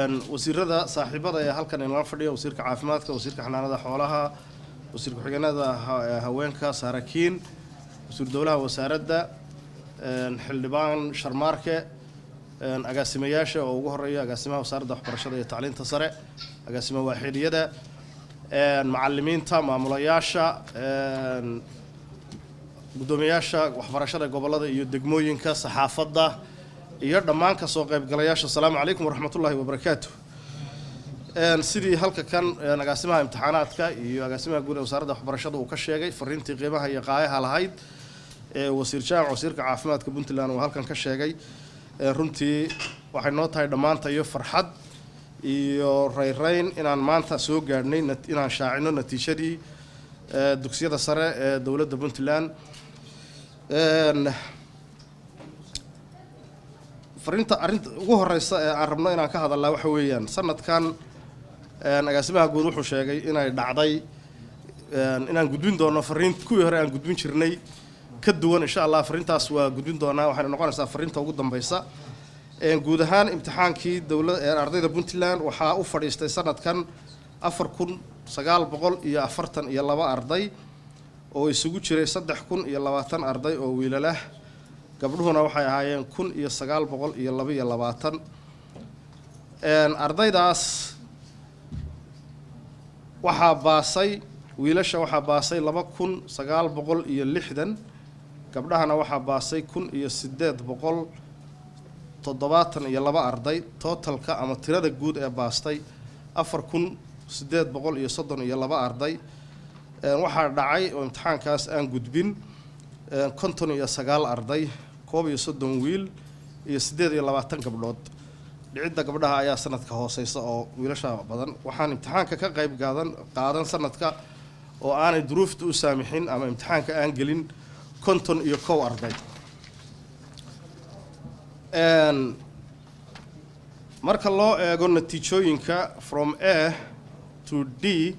Wasiirada saaxiibada ee halkan inala fadhiya, wasiirka caafimaadka, wasiirka xanaanada xoolaha, wasiir ku-xigeenada haweenka, Saarakiin, wasiir dowlaha wasaaradda, xildhibaan Sharmaarke, agaasimayaasha oo ugu horeeya agaasimaha wasaaradda waxbarashada iyo tacliinta sare, agaasima waaxidiyada, macalimiinta, maamulayaasha, guddoomiyaasha waxbarashada gobollada iyo degmooyinka, saxaafadda iyo dhammaan kasoo qaybgalayaasha, asalaamu calaykum waraxmatullaahi wabarakaatu. Sidii halka kan agaasimaha imtixaanaadka iyo agaasimaha guud ee wasaaradda waxbarashada uu ka sheegay, fariintii qiimaha iyo qaayaha lahayd ee wasiir Jaamac, wasiirka caafimaadka Puntland, uu halkan ka sheegay, runtii waxay noo tahay dhammaanta iyo farxad iyo rayrayn inaan maanta soo gaadhnay inaan shaacino natiijadii dugsiyada sare ee dowladda Puntland. Fariinta arrinta ugu horeysa ee aan rabno inaan ka hadalnaa waxa weeyaan, sanadkan agaasimaha guud wuxuu sheegay inay dhacday inaan gudbin doono fariin kuwii hore aan gudbin jirnay ka duwan. Insha Allah fariintaas waa gudbin doonaa, waxayna noqonaysaa fariinta ugu dambeysa. Guud ahaan imtixaankii dowla ardayda Puntland waxaa u fadhiistay sanadkan 4942 arday oo isugu jiray 3020 arday oo wiilalah, gabdhuhuna waxay ahaayeen 1922. Ardaydaas waxaa baasay, wiilasha waxaa baasay 2960, gabdhahana waxaa baasay 1872 arday. Totalka ama tirada guud ee baastay 4832 arday. Waxaa dhacay oo imtixaankaas aan gudbin 59 arday, 31 wiil iyo 28 gabdhood. Dhicidda gabdhaha ayaa sanadka hooseysa oo wiilasha badan. Waxaan imtixaanka ka qayb qaadan sanadka oo aanay duruufta u saamixin ama imtixaanka aan gelin 51 arday. Marka loo eego natiijooyinka from A to D,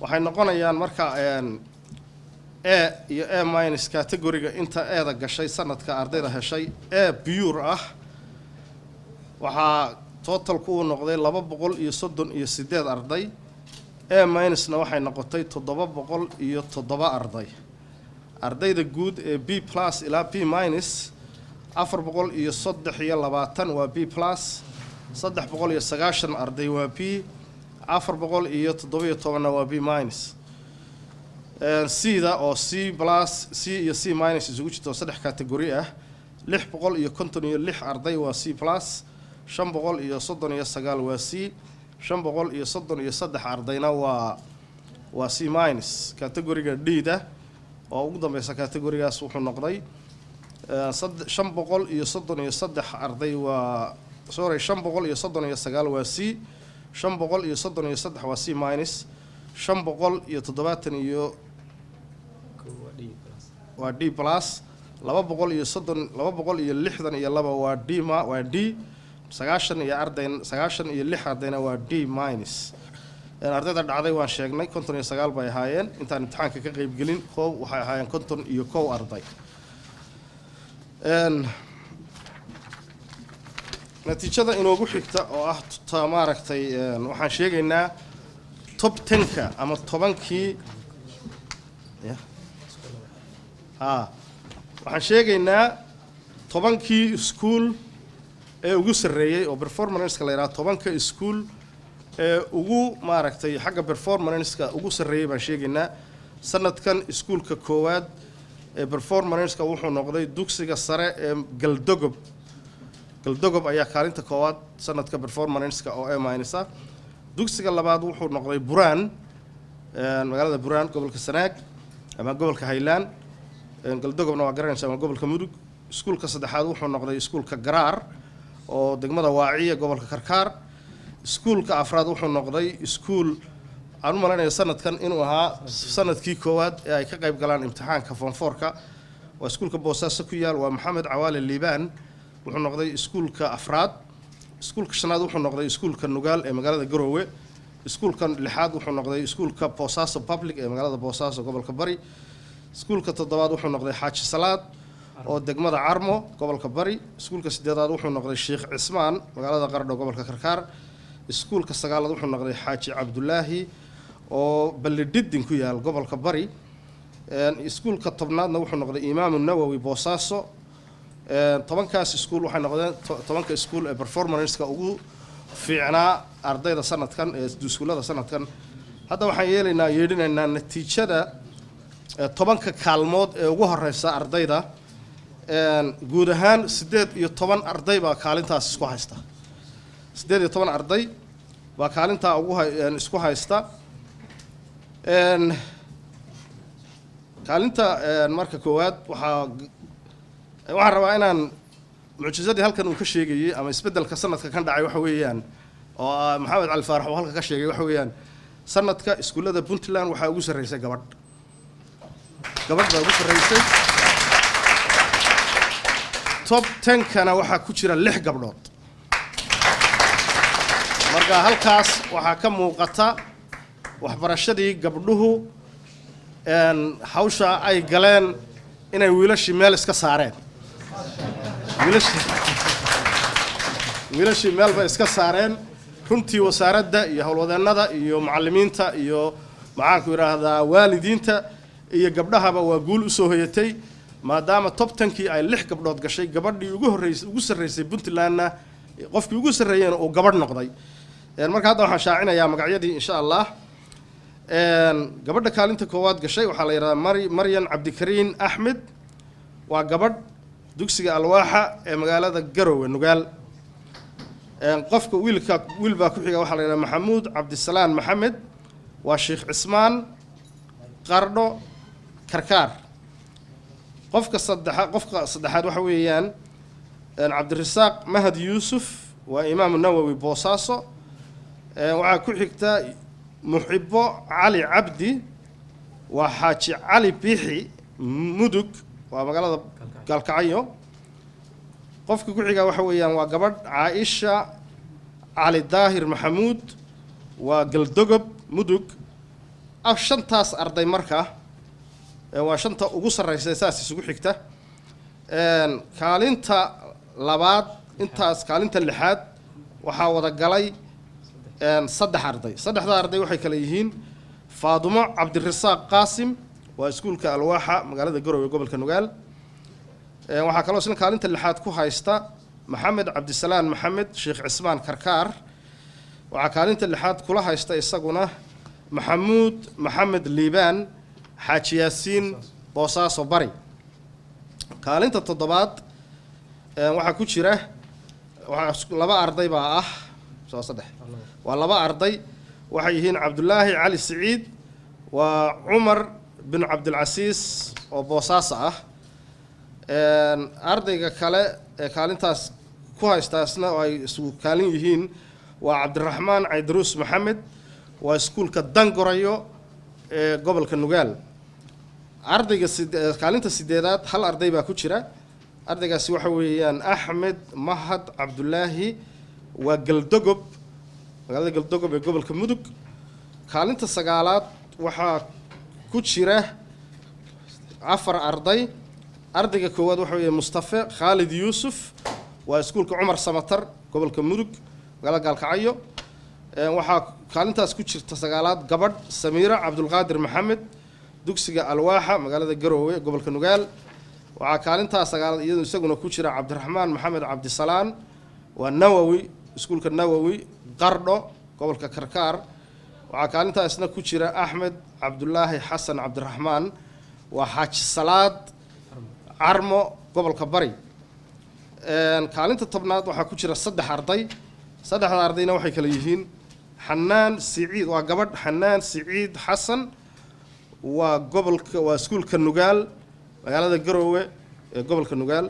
waxay noqonayaan marka A iyo A minus categoryga, inta A-da gashay sanadka ardayda heshay A pure ah waxaa totalku uu noqday 238 arday, A minusna waxay noqotay 707 arday. Ardayda guud ee B plus ilaa B minus, 423 waa B plus, 390 arday waa B, 417-na waa B minus. C-da oo C plus, C iyo C minus isugu jirto, saddex category ah, 656 arday waa C plus, 539 waa C, 533 ardayna waa C minus. Categoryga D-da oo ugu dambeysa categorygaas wuxuu noqday 533 arday waa, sorry, 539 waa C, 533 waa C minus, 570 iyo waa D plus, 230, 262 waa D ma waa D, 90 iyo arday, 96 ardayna waa D minus. Ardayda dhacday waan sheegnay, 59 bay ahaayeen. Intaan imtixaanka ka qaybgelin koow waxay ahaayeen 51 arday. Natiijada inoogu xigta oo ah ta maaragtay, waxaan sheegaynaa top 10-ka ama 10-kii ya ha, waxaan sheegaynaa 10-kii iskuul ee ugu sarreeyey oo performanceka la yidhaha. 10-ka iskuul ee ugu maaragtay xagga performanceka ugu sarreeyey baan sheegaynaa. Sanadkan iskuulka koowaad ee performanceka wuxuu noqday dugsiga sare ee Galdogob. Galdogob ayaa kaalinta koowaad sanadka performanceka oo A minus ah. Dugsiga labaad wuxuu noqday Buraan, magaalada Buraan, gobolka Sanaag ama gobolka Haylaan. Galdogobna waa garanaysa, waa gobolka Mudug. Iskuulka saddexaad wuxuu noqday iskuulka Garaar oo degmada Waaciya, gobolka Karkaar. Iskuulka afraad wuxuu noqday iskuul aan u malaynayo sanadkan inuu ahaa sanadkii koowaad ee ay ka qayb galaan imtixaanka form fourka, waa iskuulka Boosaaso ku yaal, waa Maxamed Cawaale Liibaan, wuxuu noqday iskuulka afraad. Iskuulka shanaad wuxuu noqday iskuulka Nugaal ee magaalada Garoowe. Iskuulka lixaad wuxuu noqday iskuulka Boosaaso Public ee magaalada Boosaaso, gobolka Bari. Iskuulka toddobaad wuxuu noqday Xaaji Salaad. oo degmada Carmo, gobolka Bari. Iskuulka sideedaad wuxuu noqday Sheekh Cismaan, magaalada Qardho, gobolka Karkaar. Iskuulka sagaalaad wuxuu noqday Xaaji Cabdulaahi oo Ballidhidin ku yaal, gobolka Bari. Iskuulka 10aadna wuxuu noqday Imaamu Nawowi, Boosaaso. 10kaas iskuul waxay noqdeen 10ka iskuul ee performanceka ugu fiicnaa ardayda sanadkan ee iskuullada sanadkan. Hadda waxaan yeelaynaa, yeedhinaynaa natiijada 10ka kaalmood ee ugu horeysa ardayda. Guud ahaan 18 arday baa kaalintaas isku haysta. 18 arday baa kaalintaa ugu isku haysta. Kaalinta marka koowaad waxaan rabaa inaan mucjisadii halkan uu ka sheegayey ama isbeddelka sanadka kan dhacay waxa weeyaan oo Maxamed Cali Faarax uu halka ka sheegay, waxa weeyaan sanadka iskuullada Puntland waxaa ugu sarreysay gabadh. Gabadh baa ugu sarreysay. Top 10-kana waxaa ku jira lix gabdhood. Marka halkaas waxaa ka muuqata waxbarashadii gabdhuhu hawsha ay galeen inay wiilashii meel iska saareen. Wiilashii meel bay iska saareen runtii. Wasaaradda iyo howlwadeennada iyo macallimiinta iyo, maxaanku idhaahdaa, waalidiinta iyo gabdhahaba waa guul usoo hoyatay, maadaama top 10-kii ay lix gabdhood gashay, gabadhii ugu horreysay, ugu sarreysay Puntlandna, qofkii ugu sarreeyena uu gabadh noqday. Marka hadda waxaan shaacinayaa magacyadii, insha Allah. Gabadha kaalinta koowaad gashay waxaa la yidhahdaa Maryan Cabdikariin Axmed. Waa gabadh dugsiga Alwaaxa ee magaalada Garowe, Nugaal. Qofka wiilka, wiil baa ku xiga, waxaa la yidhahdaa Maxamuud Cabdisalaan Maxamed, waa Sheekh Cismaan, Qardho, Karkaar. Qofka saddexaad waxa weeyaan Cabdirasaaq Mahad Yuusuf, waa Imaamu Nawowi, Boosaaso. Waxaa ku xigta Muxibo Cali Cabdi, waa Xaaji Cali Biixi, Mudug, waa magaalada Gaalkacyo. Qofka ku xiga waxa weeyaan waa gabadh, Caaisha Cali Daahir Maxamuud, waa Galdogob, Mudug. Af shantaas arday marka waa shanta ugu sarreysa, saas isugu xigta. Kaalinta labaad intaas, kaalinta lixaad waxaa wada galay saddex arday. Saddexda arday waxay kale yihiin Faadumo Cabdirasaaq Qaasim, waa iskuulka Alwaaxa, magaalada Garowe, gobolka Nugaal. Waxaa kaloo isna kaalinta lixaad ku haysta Maxamed Cabdisalaan Maxamed, Sheekh Cismaan, Karkaar. Waxaa kaalinta lixaad kula haysta isaguna Maxamuud Maxamed Liibaan, Xaaji Yaasiin, Boosaaso, Bari. Kaalinta toddobaad waxaa ku jira, waxaa laba arday baa ah, soo saddex, waa laba arday. Waxay yihiin Cabdulaahi Cali Siciid, waa Cumar bin Cabdilcasiis oo Boosaaso ah. Ardayga kale ee kaalintaas ku haystaasna oo ay isugu kaalin yihiin waa Cabdiraxmaan Caydaruus Maxamed, waa iskuulka Dangorayo ee gobolka Nugaal. Ardayga kaalinta sideedaad hal arday baa ku jira. Ardaygaasi waxa weeyaan Axmed Mahad Cabdulaahi, waa Galdogob, magaalada Galdogob ee gobolka Mudug. Kaalinta sagaalaad waxaa ku jira afar arday. Ardayga koowaad waxa weeye Mustafe Khaalid Yuusuf, waa iskuulka Cumar Samatar, gobolka Mudug, magaalada Gaalkacyo. Waxaa kaalintaas ku jirta sagaalaad gabadh, Samiira Cabdulqaadir Maxamed, dugsiga Alwaaxa, magaalada Garoowe, gobolka Nugaal. Waxaa kaalintaas sagaalaad iyadu isaguna ku jira Cabdiraxmaan Maxamed Cabdisalaan, waa Nawowi, iskuulka Nawowi, Qardho, gobolka Karkaar. Waxaa kaalintaasna ku jira Axmed Cabdulaahi Xasan Cabdiraxmaan, waa Xaaji Salaad, Carmo, gobolka Bari. Kaalinta 10aad waxaa ku jira saddex arday. Saddexda ardayna waxay kale yihiin Xanaan Siciid, waa gabadh, Xanaan Siciid Xasan, waa gobolka, waa iskuulka Nugaal, magaalada Garoowe ee gobolka Nugaal.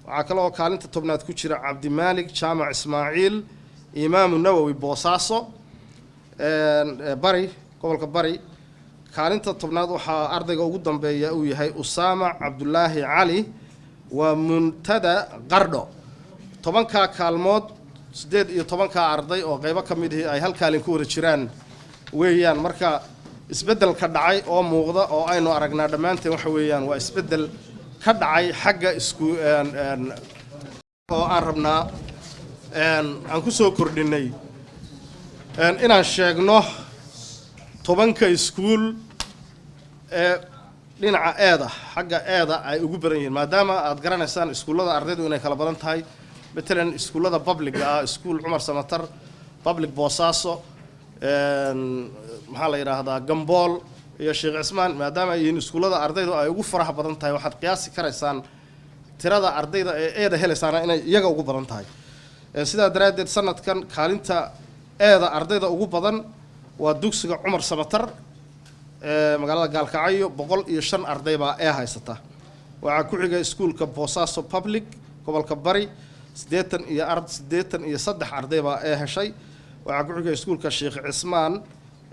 Waxaa kale oo kaalinta 10aad ku jira Cabdimaalik Jaamac Ismaaciil, Imaamu Nawowi, Boosaaso, Bari, gobolka Bari. Kaalinta 10aad waxaa ardayga ugu dambeeya uu yahay Usaama Cabdulaahi Cali, waa Muntada, Qardho. 10kaa kaalmood, 18kaa arday oo qaybo ka mid ihi ay hal kaalin ku wada jiraan weeyaan. Marka isbeddelka dhacay oo muuqda oo aynu aragnaa dhammaanteen waxa weeyaan waa isbeddel. Ka dhacay xagga isku oo aan rabnaa aan ku soo kordhinay inaan sheegno 10-ka iskuul ee dhinaca A-da, xagga A-da ay ugu badan yihiin, maadaama aad garanaysaan iskuullada ardaydu inay kala badan tahay. Matalan, iskuullada public-ga ah, iskuul Cumar Samatar Public Boosaaso, maxaa la yidhaahdaa, Gambool iyo Sheekh Cismaan, maadaama ay yihiin iskuullada ardaydu ay ugu faraha badan tahay, waxaad qiyaasi karaysaan tirada ardayda ee A-da helaysaana inay iyaga ugu badan tahay. Sidaa daraaddeed, sanadkan kaalinta A-da ardayda ugu badan waa dugsiga Cumar Samatar ee magaalada Gaalkacyo, 105 arday baa A haysata. Waxaa ku xiga iskuulka Boosaaso Public, gobolka Bari, 83 arday baa A heshay. Waxaa ku xiga iskuulka Sheekh Cismaan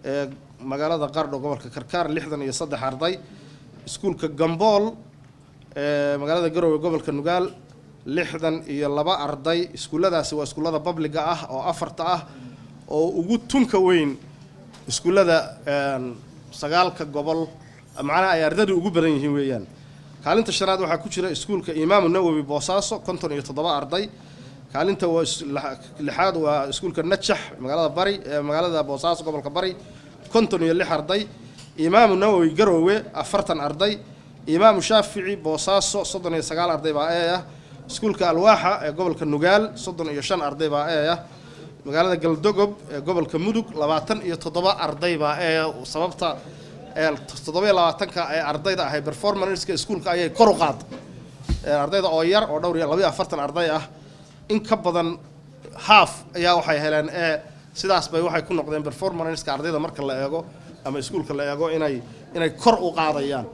ee magaalada Qardho, gobolka Karkaar, 63 arday. Iskuulka Gambool ee magaalada Garowe, gobolka Nugaal, 62 arday. Iskuulladaasi waa iskuullada public-ga ah oo afarta ah oo ugu tunka weyn iskuullada sagaalka gobol, macnaha ay ardaydu ugu badan yihiin weeyaan. Kaalinta shanaad waxaa ku jira iskuulka Imaamu Nawowi Boosaaso, 57 arday. Kaalinta waa lixaad waa iskuulka Najax, magaalada Bari ee magaalada Boosaaso, gobolka Bari, 56 arday. Imaamu Nawowi Garowe, 40 arday. Imaamu Shaafici Boosaaso, 39 arday baa A ah. Iskuulka Alwaaxa ee gobolka Nugaal, 35 arday baa A ah. Magaalada Galdogob ee gobolka Mudug, 27 arday baa A. Sababta 27-ka ee ardayda ahay, performance-ka iskuulka ayay kor u qaaday. Ardayda oo yar oo dhowr iyo 42 arday ah, in ka badan half ayaa waxay heleen A. Sidaas bay waxay ku noqdeen performance-ka ardayda marka la eego ama iskuulka la eego inay kor u qaadayaan.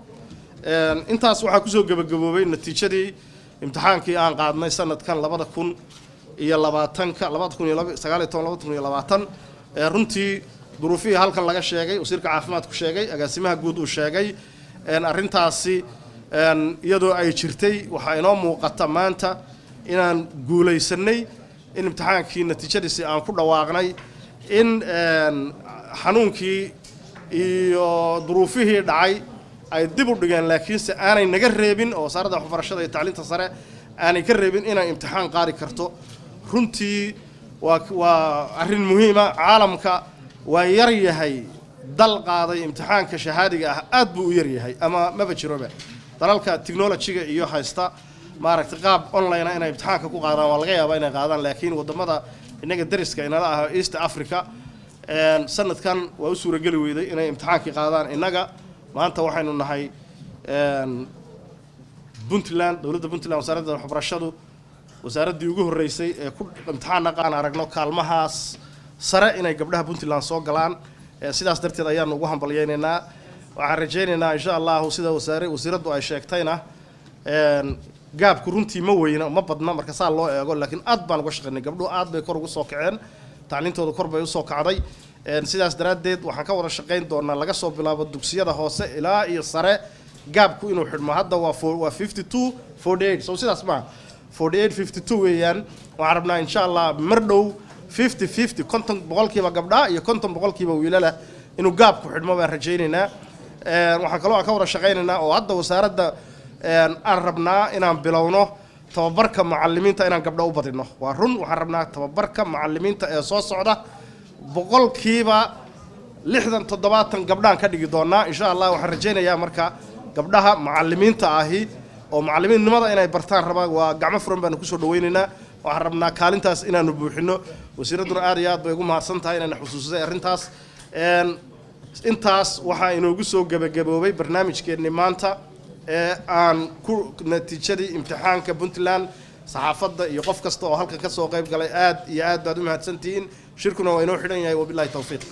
Intaas waxaa kusoo gebagaboobay natiijadii imtixaankii aan qaadnay sanadkan 2020-ka, 2019, 2020. Runtii duruufihii halkan laga sheegay, wasiirka caafimaadku sheegay, agaasimaha guud uu sheegay, arrintaasi iyadoo ay jirtay, waxaa inoo muuqata maanta inaan guulaysanay, in imtixaankii natiijadiisii aan ku dhawaaqnay, in xanuunkii iyo duruufihii dhacay ay dib u dhigeen, laakiinse aanay naga reebin oo wasaaradda waxbarashada iyo tacliinta sare aanay ka reebin inay imtixaan qaadi karto. Runtii waa arrin muhiima. Caalamka waa yar yahay dal qaaday imtixaanka shahaadiga ah, aad buu u yar yahay ama maba jiroba. Dalalka technology-ga iyo haysta maaragtay qaab online ah inay imtixaanka ku qaadaan, waa laga yaabaa inay qaadaan, laakiin waddamada innaga dariska inala ah, East Africa, sanadkan waa u suurageli weyday inay imtixaankii qaadaan. Innaga maanta waxaynu nahay Puntland, dowladda Puntland, wasaaradda waxbarashadu wasaaraddii ugu horreysay ee ku imtixaanna qaan aragno kaalmahaas sare inay gabdhaha Puntland soo galaan. Sidaas darteed ayaanu ugu hambalyaynaynaa. Waxaan rajaynaynaa, insha Allahu, sida wasiiraddu ay sheegtayna, gap-ku runtii ma weyna, ma badna marka saa loo eego, laakiin aad baan uga shaqaynay. Gabdhuhu aad bay kor ugu soo kaceen, tacliintooda kor bay usoo kacday. Sidaas daraaddeed waxaan ka wada shaqayn doonaa, laga soo bilaabo dugsiyada hoose ilaa iyo sare, gap-ku inuu xidhmo. Hadda waa 52-48, so sidaas maaha, 48-52 weeyaan. Waxaan rabnaa, insha Allah, mar dhow 50-50, 50% gabdhaa iyo 50% wiilala inuu gap-ku xidhmo baan rajaynaynaa. Waxaan kaloo aan ka wada shaqaynaynaa oo hadda wasaaradda aan rabnaa inaan bilowno tababarka macalimiinta, inaan gabdho u badino. Waa run, waxaan rabnaa tababarka macalimiinta ee soo socda 60%, 70% gabdhaan ka dhigi doonaa, insha Allah. Waxaan rajaynayaa marka gabdhaha macalimiinta ahi oo macalimiinnimada inay bartaan rabaa, waa gacmo furan baanu kusoo dhawaynaynaa. Waxaan rabnaa kaalintaas inaanu buuxino. Wasiiradduna aad iyo aad bay ugu mahadsan tahay inayna xusuusisay arrintaas. Intaas waxaa inoogu soo gebagaboobay barnaamijkeennii maanta ee aan ku natiijadii imtixaanka Puntland. Saxaafadda iyo qof kasta oo halkan ka soo qayb galay, aad iyo aad baad u mahadsantihiin. Shirkuna waa inoo xidhan yahay. Wabillahi towfiiq.